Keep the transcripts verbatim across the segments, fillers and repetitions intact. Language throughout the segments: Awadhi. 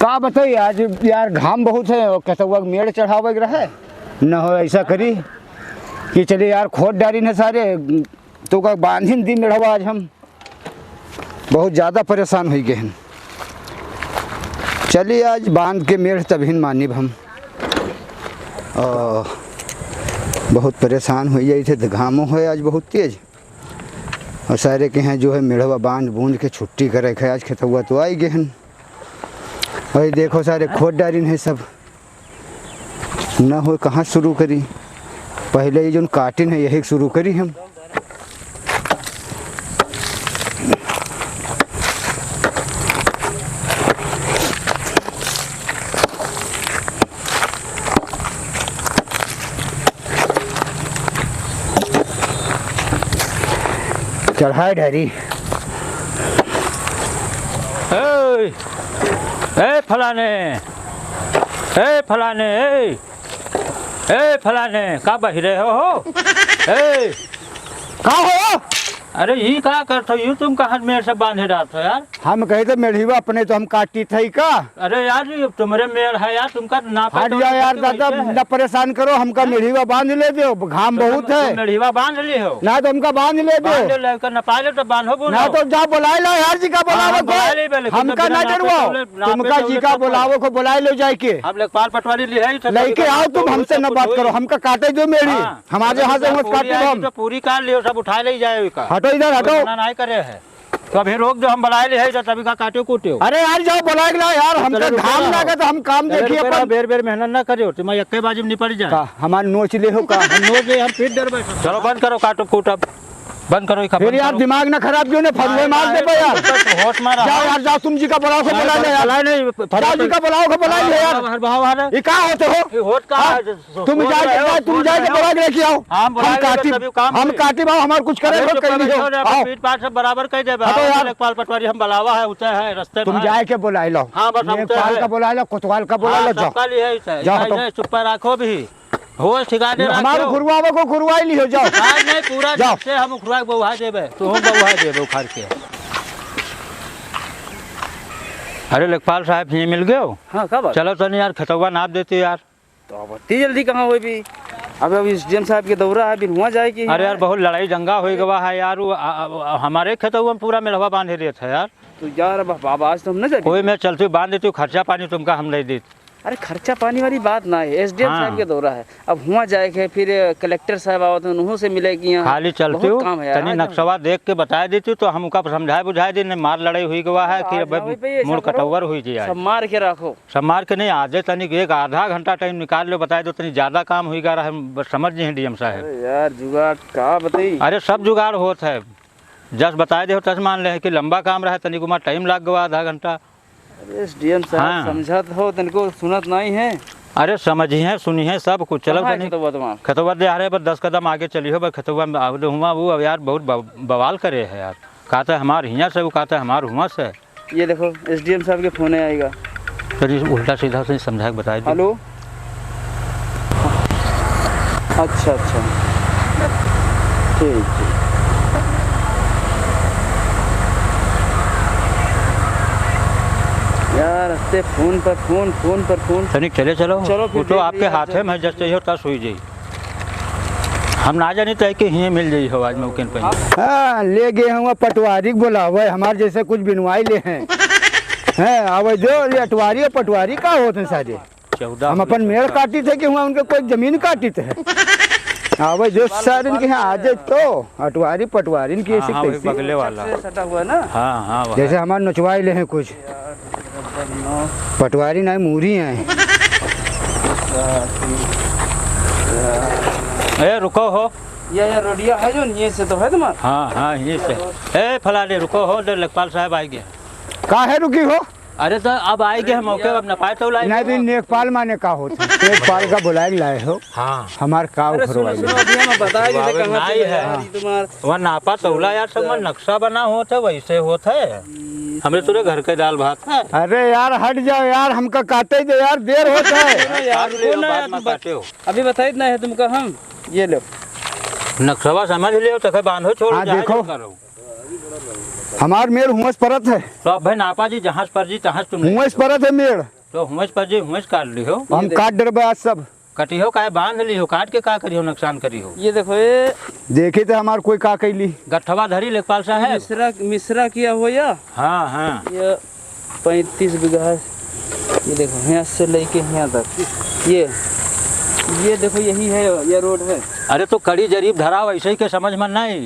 का बताई, आज यार घाम बहुत है और खेतवा के मेड़ चढ़ावे के रहे, न हो ऐसा करी कि चलिए यार खोद डारिन है सारे, तो का बांधिन दी मेड़वा आज हम। बहुत ज्यादा परेशान होइ गए हैं। चलिए, आज बांध के मेड़ तबहिन मानिब हम। आ, बहुत परेशान होइ जाइत है, घामो है आज बहुत तेज। और सारे के हैं जो है मेड़वा बांध बूंद के छुट्टी करे के है, आज खेतवा तो आइ गए हैं। और ये देखो सारे खोद डारिन है सब। न हो कहाँ शुरू करी, पहले ये जोन काटिन है यही शुरू करी हम। चढ़ाए ढारी। ए, ए फलाने, ए फलाने, ए, ए फलाने, का बहिरे हो, हो? ए, का हो? अरे, ई का करत हो? यू तुम कहाँ मेड़ से बांधे रहत हो यार? हम कहे तो मेढ़ीवा अपने तो हम काटी थे का? अरे यार, ये तुम्हरे मेड़ है यार, तुमका ना हट जाओ यार दादा, ना परेशान करो, हमका मेढ़ीवा बांध ले दो, घाम बहुत है। मेढ़ीवा बांध ली हो? ना तो हमका बांध ले दो। बांध ले, कर ना पाले तो बांधो बोलो। ना तो जा बुलाए ला यार, जी का बुलाओ को। हमका ना डरवाओ, तुमका जी का बुलाओ को, बुलाए लो जाए के। हम लेखपाल पटवारी ले आई, तो लेके आओ तुम, हमसे न बात करो, हमका काटे दो मेढ़ी। हमारे यहाँ से मत काटी हम। तो पूरी कार लियो, सब उठा ले जाए का। हटो इधर, हटो। मना नहीं करे है। तो अभी रोक दो, हम बुलाए ले है, तो तभी का काट्यो कूट्यो। अरे यार, जाओ बुलाए के लाओ यार, हमका घाम लागे तो हम काम देखिए अपन। बेर बेर मेहनत ना करियो, तुम यक्के बाजी में निपट जाए। का हमार नोच ले हो का? हम नोच ले, हम पीट डर बैठा। चलो बंद करो, काटो कूट अब। बंद करो, ई फिर यार दिमाग ना खराब कियो ने, फरुए मार देबे यार। होश मारा। जाओ यार, जाओ, तुम जी का बुलाओ को बुला लो यार। बुलाए नहीं, जाओ जी का बुलाओ को बुला लो यार। बाहर, बाहर, बाहर। ये का होते हो? ये होत का है? तुम जाए के, तुम जाए के बुला के लेके आओ। हम काटी, हम काटी बाबू, हमार कुछ करे हो, कर लियो। आओ। पीट पाट सब बराबर कर देबे। हटो यार। लेखपाल पटवारी हम बुलावा है, उते है, रस्ते में तुम जाए के बुलाए लो। हाँ, बस हम लेखपाल का बुलाए लो, कोतवाल का बुलाए लो, जाओ। सबका लिए है, जाओ, हटो। चुप्पा रखो भी। होश ठिकाने रखो। हमार उखरुआवे को उखरुआई लियो, जाओ। आज नहीं, पूरा जाओ। से हम उखरुआ के बउहा देबे, तू हम बउहा देबे उखाड़ के। अरे लेखपाल साहब, ये मिल गयो? हाँ, का बात? चलो तनी यार, खेतवा नाप देते यार। तो अब इतनी जल्दी कहाँ होई भी? अब, अब एसडीएम साहब के दौरा है, फिर हुआ जाए कि अरे यार, बहुत लड़ाई दंगा होइ गवा है यार, वो, आ, आ, हमारे खेतवा में पूरा मेढ़वा बांधे देत है यार। तो यार, अब, अब आज तो हम न जाए। कोई मैं चलती बांध देती हूँ, खर्चा पानी तुमका हम दे देत। अरे, खर्चा पानी वाली बात ना है, एसडीएम हाँ। साहब के दौरा है, अब हुआ जाए के, फिर कलेक्टर साहब आवत हैं, उन्हों से मिले कि यहाँ खाली चलती बहुत हूँ, काम है यार, तनी आज हम नक्शवा देख के बताए देती तो हम उनका समझाए बुझाए दी, नहीं मार लड़ाई हुई गवा है तो कि आज अब ना होई पे ये मूड़ सब करो, कटौवर हुई जाए। सब मार के रखो। सब मार के नहीं, आजे तनिक एक आधा घंटा टाइम निकाल लो, बताए दो, तनी ज्यादा काम हुई गा रहा है, बस समझ नहीं है डीएम साहब। अरे यार, जुगाड़ का बताई? अरे सब जुगाड़ होत है, जस बताए दे हो तस मान ले कि लंबा काम रहा है, तनिक उमा टाइम लाग गवा आधा घंटा। अरे एसडीएम साहब, हाँ। समझत हो, तनिको सुनत नहीं है। अरे समझी है, सुनी है सब कुछ। चलो कहाँ है तनी खेतवा तुम्हार? खेतवा दे हरे पर दस कदम आगे चली हो, पर खेतवा में आवे दे हुआ, वो अब यार बहुत ब-, बवाल करे है यार। कहते हमार हियाँ से, वो कहते हमार हुआँ से। ये देखो, एसडीएम साहब के फोन आएगा। तनी उल्टा सीधा से समझा के बताए दो। हेलो। अच्छा, अच्छा। ठीक, ठीक। यार, हंसते फोन पर फोन, फोन पर फोन। तनिक चले चलो। चलो फिर वो तो देख आपके लिया हाथे जाए। में है, जस चाहिए तस हुई जाई। हम ना जानी तय कि हिये मिल जाई हो आज मौके पे। हाँ, ले गए हुआ पटवारी के बुलावे, हमार जैसे कुछ बिनवाई ले हैं। हैं, आवे जो, ये अटवारी और पटवारी का होत हैं सारे? चौदह हम अपन मेड़ काटी थे कि हुआ उनके कोई जमीन काटी थे? आवे जो सारे इनके यहाँ आ जाए तो अटवारी पटवारी इनकी ऐसी हाँ, वही कैसी? बगले वाला। से सटा हुआ है ना? हाँ, हाँ, वही। जैसे हमारे नचवाई ले हैं कुछ। पटवारी नहीं, मूरी हैं। ए, रुको हो। ये, ये रोडिया है जो, ये से तो है तुम्हारा? हाँ, हाँ, ये से। ए, फलाने, रुको हो, इधर लेखपाल साहब आएंगे। का है, रुकी हो? अरे, तो अब आएंगे हम मौके, अब नपाए तो लाए। नहीं, लेखपाल माने का होत है? लेखपाल का बुलाए लाए हो? हाँ। हमार का अरे, सुनो, उखरवाई सुनो, ले? अभी हम बताए जैसे बाबे कहाँ नाई से है। है तुम्हार वहाँ नापा तौला यार, सब में नक्शा बना होत है, वैसे होत है। हम्म। हमरे तोरे घर के दाल भात है। अरे यार, हट जाओ यार, हमका काटे दे यार, देर होत है। अरे यार, काट लियो, रुको ना बाद यार, में तुम काटे हो। अभी बताई ना है तुमका हम। ये लो। नक्शवा समझ लियो, तखे बांधो, छोड़ो, हाँ, जहाँ देखो। जो करो। हमार मेड़ हुआं से परत है। तो अब भाई नापा जी, जहाँ से पर जी, तहाँ से तुम हुआं से परत है मेड़। तो हुआं से पर जी, हुआं से काट लिहो। हम काट डरबे आज सब। कटिहो काहे, बांध लिहो, काट के का करिहो, नुकसान करिहो। ये देखो, ये देखी तो हमार कोई का कैली। गट्ठवा धरी लेखपाल साहब। मिश्रा, मिश्रा किया हो या? हाँ, हाँ। ये पैंतीस बीघा है। ये देखो, यहाँ से लेके यहाँ तक। ये, ये देखो, यही है, ये रोड है। अरे तो कड़ी जरीब धराव, ऐसे ही के समझ में नहीं।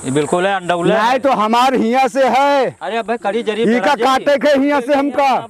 ये बिल्कुल है, अंडौले नहीं है। तो हमार हियाँ से है। अरे अब भाई कड़ी जरीब इका धरा जी। काटे के हियाँ से हमका।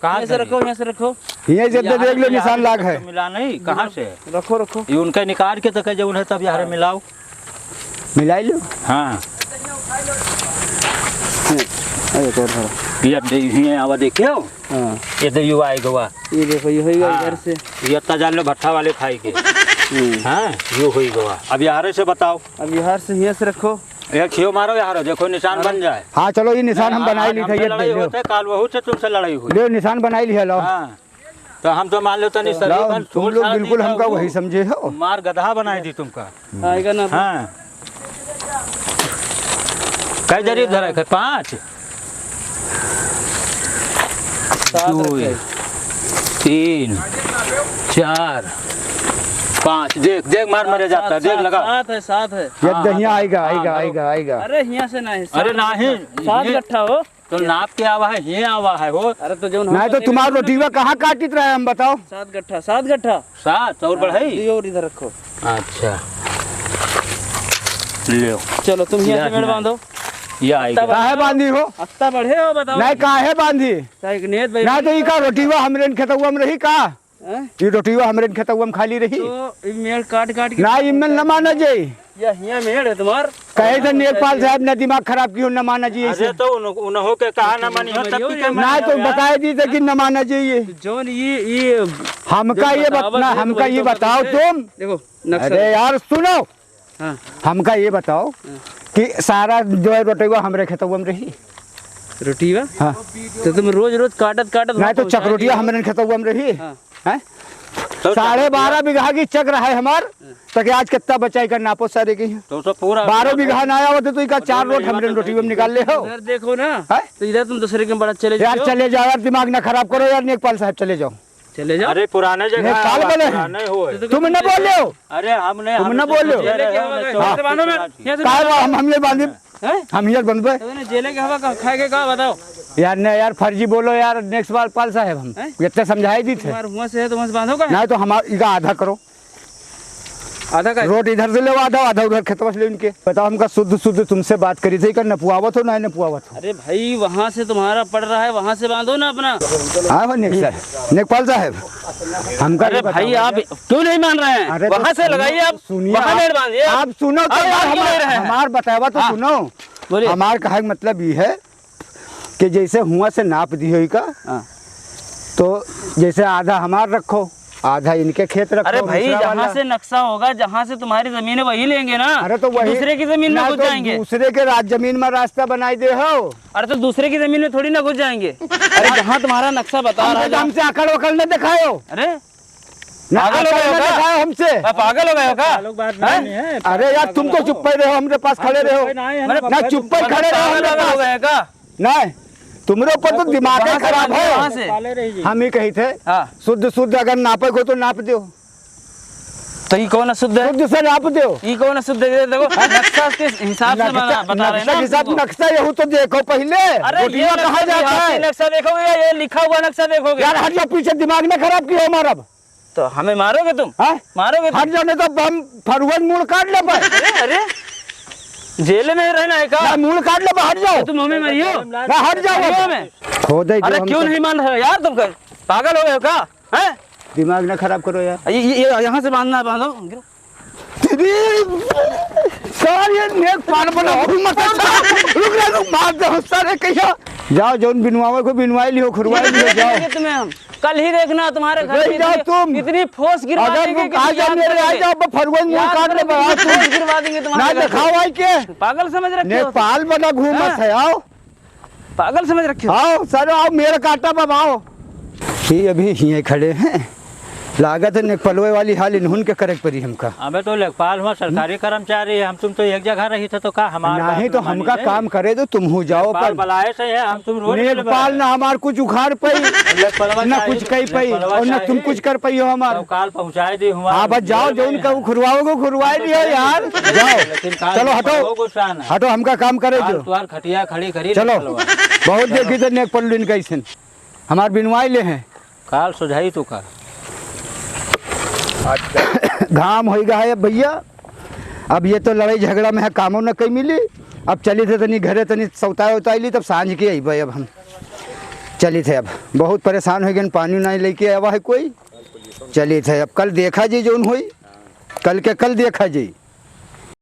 कहाँ यहाँ से से रखो, यहाँ से रखो। हियाँ से यहाँ देख लो, निशान लाग है। मिला नहीं, कहाँ से? रखो, रखो। ये उनका निकाल के तो कह जौन है तब यहाँ मिलाओ। मिलाई लो। हाँ। अरे, तो धरो। ये अब दे-, हियाँ आवा देखियो। हाँ। ये तो यू आए गवा। ये देखो, ये होई गवा हाँ। इधर से। ये इतना जान लो भट्ठा वाले खाई के। हम्म। हाँ, यू होई गवा। अब यहाँ से बताओ। अब यहाँ से, यहाँ से रखो। एक छियो मारो यहाँ, देखो निशान बन जाए। हाँ, चलो, ये निशान हम हाँ, बनाई आज ली था, हमसे ये लड़ाई ले लो। होते, काल वहू से तुमसे लड़ाई हुई। ले, निशान बनाई लिया, लो। हाँ, तो हम तो मान लो तनी शरीफ लाओ, हम, तुम छोड़ लोग छाड़ बिल्कुल दी हमका जाऊ। वही समझे हो। मार गधा बनाई दी तुमका। आएगा ना। हाँ। कई जरीब धरा है? पाँच? सात दो, रखे। तीन, चार, पाँच। देख, देख, मार मरे जाता है, देख, सात, लगा। सात है, सात है। ये हाँ, दहिया हाँ, आएगा, हाँ, आएगा, धरो। आएगा, आएगा। अरे, हियाँ से नहीं, अरे, सात नहीं, गट्ठा। सात ये गट्ठा हो। तो ये नाप के आवा है, ये आवा है हो। अरे, तो जौन हम नहीं तो बताएंगे तुम्हारा ना। रोटीवा कहाँ काटित रहे, हम बताओ। सात गट्ठा, सात गट्ठा। सात और हाँ, बढ़ाई? ये और इधर रखो। अच्छा। लो। चलो, तुम यहाँ या से मेड़ हिया। बांधो। या आई अत्ता गया। काहे बांधी हो? अत्ता बढ़े हो, बताओ। नहीं, काहे बांधी? साहब, एक नेत भाई नहीं तो इका रोटीवा हमरे खेतवा में रही का? हैं? ये रोटीवा हमरे खेतवा में खाली रही? तो ई मेड़ काट, काट के ना, इनमें न माना जाई। या हिया मेड़ है तुम्हार? कहे थे नेकपाल साहब ने दिमाग खराब कियो, न माना जी अरे ऐसे। तो उन-, उन्हों के कहा न मानी हो, तब भी के ना मानी तो हो यार। बताए दी थे कि न माना जी ये। जौन ये, ये हमका जौन ये बत-, बतावत ना, है, हमका वही ये तो बताओ बतावत है। तुम। देखो, नक्शा अरे देखो। यार सुनो, हाँ। हमका ये बताओ हाँ। कि सारा जो है रोटीवा हमरे खेतवा में रही। रोटीवा? हाँ। तो तुम रोज, रोज काटत, काटत नहीं वहाँ तो पहुँचा चकरोटिया दियो। हमरे खेतवा में रही। हाँ। हैं? तो साढ़े बारह बीघा की चक रहा है हमार, हाँ। तो क्या आज कितना बचा इका नापो सारे की? तो, तो पूरा बारह बीघा ना आवत है, तो इका चार रोट हमरे रोटीवा में निकाल ले हो। इधर देखो ना, हैं? तो इधर तुम दूसरे के बड़ा चले यार, जाओ। चले जाओ यार, दिमाग ना खराब करो यार, नेकपाल साहब चले जाओ। चले जाओ। अरे पुराने जगह नेकपाल है, बने। पुराने हो। तो तुम न बोलो। अरे हमने, तुम हम न तो बोलो। जेले के हवा का, हाँ। यहाँ से बांधो ना, यहाँ से काहे बांधो। बा-, हम, हम ये बांधे? हैं? हम ये बंधबे। तो ना जेले के हवा का, खाए के का बताओ? यार नहीं यार, फर्जी बोलो यार, नेकपाल साहब हम। हैं? इतना समझाई दी थे। तुम्हारे हुआ से है तो वहाँ से बांधो का? नहीं तो हमार इका आधा करो। आधा का? रोट इधर से ले आधा, आधा उधर खेतवा से ले इनके। बताओ, हमका शुद्ध शुद्ध तुमसे बात करी थे, इका नपुआवत हो, ना नपुआवत हो। अरे भाई, वहाँ से तुम्हारा पड़ रहा है, वहाँ से बांधो ना अपना। हाँ, हाँ, नेक साहब, नेकपाल साहब, हमका अरे ये भाई, बताओ। आप क्यों नहीं मान रहे हैं? अरे तो वहाँ से सुनो, लगाइए आप, सुनिए वहाँ आप, मेड़ बांधिए। आप सुनो तो अरे, यार, आप क्यों हमार, ले रहे हैं? हमार बतावा तो हाँ। सुनो। बोलिए। हमार कहे का मतलब ये है कि जैसे हुआ से नाप दियो इका, हाँ। तो जैसे आधा हमार रखो, आधा इनके खेत रखो, अरे भाई, दूसरा जहाँ वाला। से नक्शा होगा, जहाँ से तुम्हारी जमीन है, वही लेंगे ना। अरे तो वही दूसरे की जमीन में ना, घुस तो जाएंगे। दूसरे के राज जमीन में रास्ता बनाई दे हो। अरे तो दूसरे की जमीन में थोड़ी ना घुस जाएंगे। अरे जहाँ तुम्हारा नक्शा बता रहा है, हमसे अकड़ वकड़ न दिखायो। अरे ना, पागल हो गए हो क्या? दिखाओ हमसे। आ, पागल हो गए हो क्या? लोग बात हैं? नहीं है। अरे यार, तुम तो चुप ही रहो, हमरे पास खड़े रहो। ना, चुप ही खड़े रहो हमरे पास। पागल हो गए हो क्या? नहीं, तुम्हरे ऊपर तो दिमाग ही खराब है। कहाँ से? हम ही कही थे, हाँ। शुद्ध शुद्ध अगर नापे को तो नाप दो। तो ये कौन शुद्ध है? शुद्ध से नाप दो। ये कौन शुद्ध है? देखो, नक्शा के हिसाब से बना, बता रहे हैं ना नक्शा, हिसाब तुमको। नक्शा यहू तो देखो पहले। अरे, ये नक्शा कहाँ जाता है? नक्शा देखोगे या ये लिखा हुआ नक्शा देखोगे? यार, हट जाओ पीछे, दिमाग ना खराब कियो हमारा अब। तो हमें मारोगे तुम? हाँ? मारोगे तुम? हट जाओ, नहीं तो हम फरुअन मूड़ काट लेबे। अरे, अरे, जेल में रहना है का? ना, मूड़ काट लेबे, हट जाओ। तो तुम हमें मारियो? ना, हट जाओ। मारियो हमें। खोदे अरे, क्यों नहीं मान रहे यार तुम? पागल हो गए हो क्या? हैं? दिमाग ना खराब करो यार। ये, ये, ये यहाँ से बांधना है, बांधो। तेरी सारी नेकपाल बना घूमत है। रुक जा, रुक, मार दे सारे कहिया। जाओ, जौन बिनवावे को बिनवाई लियो, खुरवाई लियो, जाओ। तुम्हें हम कल ही देखना तुम्हारे घर में जाओ इतनी, तुम। इतनी फोर्स गिरवा देंगे कि तुम याद करोगे। अगर आ जाओ, फरुअन मूड़ काट लेबे, आओ तुम। फोर्स गिरवा देंगे तुम्हारे घर पे। ना दिखाओ आई के। पागल समझ रखे हो तुम? नेकपाल बना घूमत है, आओ। पागल समझ रखे हो? आओ, सारे आओ, मेड़ काटा बा, आओ। ये अभी हियाँ खड़े हैं, लागत है नेकपलवे वाली हाल इन्हुन के करे के परी हमका। अबे तो लेखपाल हुआ सरकारी कर्मचारी है, हम तुम तो एक जगह रही थे तो का हमार बात नहीं तो न मानी हमका ले? काम करे दो, तुम हो जाओ लेखपाल पर। बलाए से है, हम तुम रोज लेखपाल ना हमार कुछ उखाड़ पाई, लेखपालवा ना चाहिए, कुछ कही पाई लेखपालवा और ना तुम चाहिए। कुछ कर पाई हो हमार। तो काल पहुँचाए दी हुआ। हाँ, बस जाओ, जो उनका उखरवाओगे, उखरवाए लियो यार, जाओ। लेकिन काल चलो, हटो। बहुत गुस्सा ना। हटो, हमका काम करे काल दो। तुम्हार खटिया खड़ी करी चलो। लेखपालवा। बहुत चलो। देखी थे नेकपलुन कैसन। हमार बिनवाई ले हैं। काल सुझाई तो काल। घाम होई गा है अब भैया, अब ये तो लड़ाई झगड़ा में है, कामो न कहीं मिली। अब चली थे तनी घरे, तनी सौताए उताई ली, तब सांझ के अइबे। अब हम चली थे, अब बहुत परेशान हो गए, पानी नहीं लेके आवा है कोई। चली थे, अब कल देखा जी जौन होई, कल के कल देखा जी।